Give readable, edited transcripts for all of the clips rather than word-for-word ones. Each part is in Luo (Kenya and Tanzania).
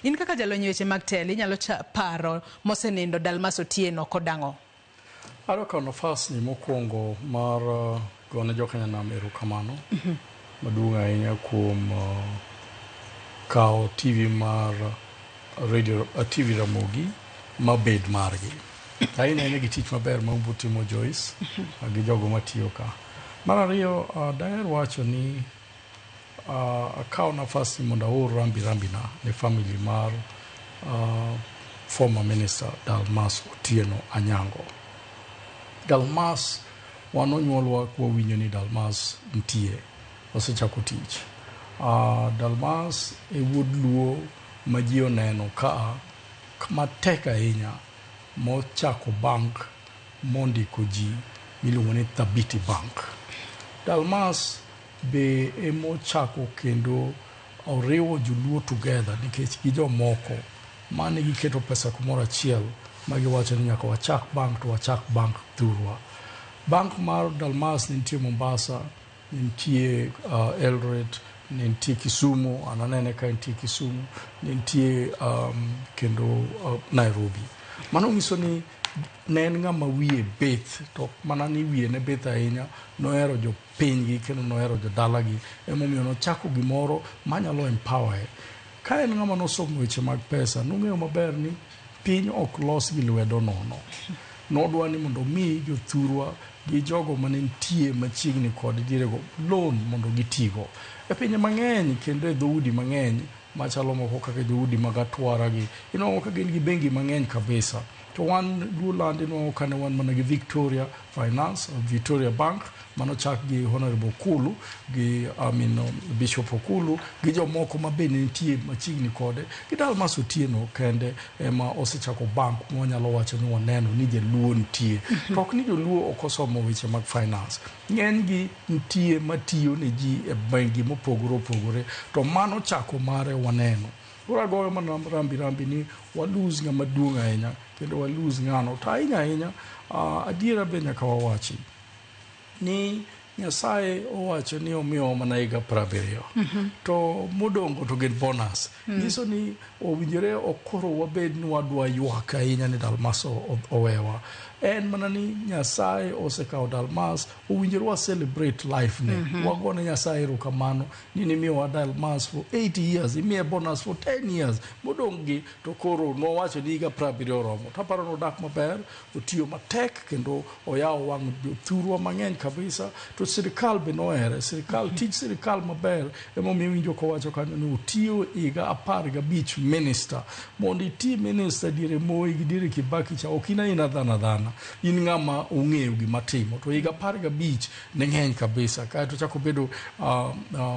In kaka jalony e weche mag telo, inyalo paro mosenindo Dalmas Otieno kod ang'o? Adwa kawo nafas ni mokwongo mar gone jokanyanam erokamano maduong' ahinya kuom kawo TV mar radio, TV Ramogi mabed margi. Ahinya ahinya gi tich maber ma umbu timo Joyce gi jogo matiyo ka. Mar ariyo, daher wacho ni akawo nafas ni mondo aor rambi rambina ne family mar former minister Dalmas Otieno Anyango. Dalmas wan onyuolwa kwawinjo ni Dalmas nitie osechako tich. Dalmas e wuod Luo ma ji oneno ka matek ahinya mochako bank mondiko ji miluongo ni Thabiti Bank. Dalmas be emochako kendo oriwo joluo together nikech gi jomoko mane giketo pesa kumoro achiel ma giwacho ni nyaka wachak bank to wachak bank thurwa. Bank mar Dalmas ne nitie Mombasa, ne nitie Eldoret, ne nitie Kisumu, an anene ka nitie Kisumu, ne nitie kendo Nairobi. Mano nyiso ni ne en ng'ama wiye bith, to ok mana ni wiye ne bith ahinya, nohero jopinygi kendo nohero jodalagi. Emomiyo nochako gimoro manyalo empower e. Ka en ng'ama nosomo weche mag pesa, nong'eyo maber ni piny ok los gi lwedo nono. Nodwa ni mondo omi jothurwa gi jogo mane nitie machiegni kod dierego loan mondo gitigo. E pinje mang'eny kendo e dhoudi mang'eny machalo moko kaka dhoudi mag Atwara gi, inwang'o ka gin gi bengi mang'eny kabisa. To wan Luoland inwang'o ka ne wan mana gi Victoria Finance, Victoria Bank manochak gi Honorable Okulu gi I mean, Bishop Okulu gi jomoko ma be nitie machiegni kode gi Dalmas Otieno kende ema osechako bank mwanyalo wacho ni waneno ni jaluo nitie. To ok ni joluo ok osomo weche mag finance. Ng'eny gi nitie matiyo ne ji e bengi mopogore opogore to mano chako mare waneno. Koro agoyo mana rambi rambi ni wa lose ng'ama duong' ahinya kendo wa lose ng'ano to ahinya ahinya adiera be nyaka wawachi ni Nyasaye owacho ni omiyowa mana higa 70 to modong'go to gin bonus. Nyiso ni owinjore ok koro wabed ni wadwa ywak ahinya ni Dalmas owewa. En mana ni Nyasaye osekawo Dalmas, owinjore wa celebrate life ne. Wagone Nyasaye erokamano ni nimiyowa Dalmas for 8 years, imiye bonus for 10 years. Modong' gi to koro nowacho ni higa 70 oromo. To aparo nodak maber, otiyo matek kendo oyawo wang' jothurwa mang'eny kabisa. To sirikal be nohere. Sirikal, tij sirikal maber emomiyo iwinjo kowacho kanyo ni otiyo higa 15 minister. Mondo iti minister diere Moi gi diere Kibaki cha ok in aina dhano adhana. In ng'ama ong'eyo gima timo. To higa 15 ne ng'eny kabisa. Kaeto ochako obedo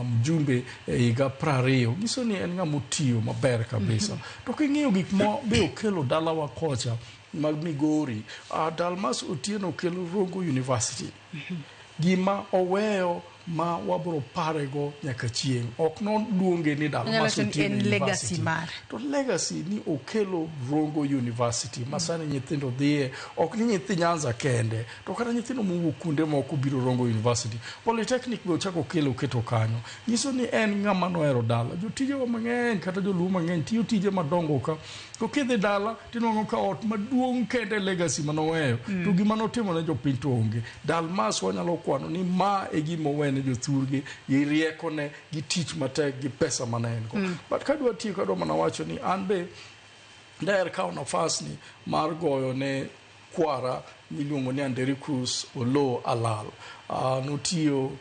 mjumbe e higa 20. Nyiso ni en ng'ama otiyo maber kabisa. To king'iyo gik ma be okelo dalawa kocha mag Migori, Dalmas Otieno okelo Rongo University. Gima oweyo ma wabro parego nyaka chieng'. Ok noluonge ni Dalmas Otieno University. To legacy ni okelo Rongo University ma sani nyithindo dhiye, ok ni nyithi Nyanza kende, to kata nyithindo mowuok kuonde moko biro Rongo University. Polytechnic be ochako okelo oketo kanyo. Nyiso ni en ng'ama nohero dala. Jotijewa mang'eny kata joluo mang'eny tiyo tije madongo ka. To kidhi dala tinwang'o ka ot maduong' kende legacy manoweyo. To gima notimo ne jopiny to onge. Dalmas wanyalo kwano ni ma e gima owene jothurgi gi riekone gi tich matek gi pesa mane en go. But kadwa tieko adwa mana wacho ni an be daher kawo nafas ni mar goyo ne kwara miluongo ni Andericus Oloo Alal. Notiyo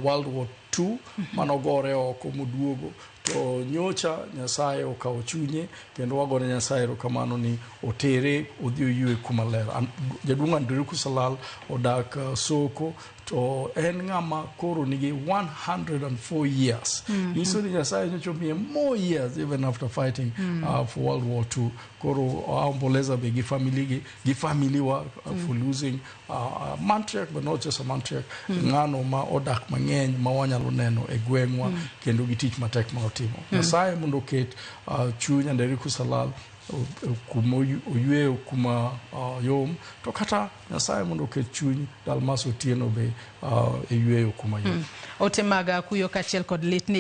World War II manogore oko moduogo to nyocha Nyasaye okawo chunye kendo wagone Nyasaye erokamano ni otere odhi oyue kuma ler. Jaduong' Andericus Alal odak Soko to en ng'ama koro nigi 104 years. Nyiso ni Nyasaye nyocha omiye more years even after fighting for World War II. Koro aomboleza be gi family gi family wa for losing matriarch, but not just a matriarch, ng'ano ma odak mang'eny ma wanyalo neno e gweng'wa kendo gi tich matek ma otimo. Nyasaye mondo oket chuny Andericus Alal kuma oyweyo kuma yom, to kata Nyasaye mondo oket chuny Dalmas Otieno be e yweyo kuma yom. Ote mag kuyo kaachiel kod lit ni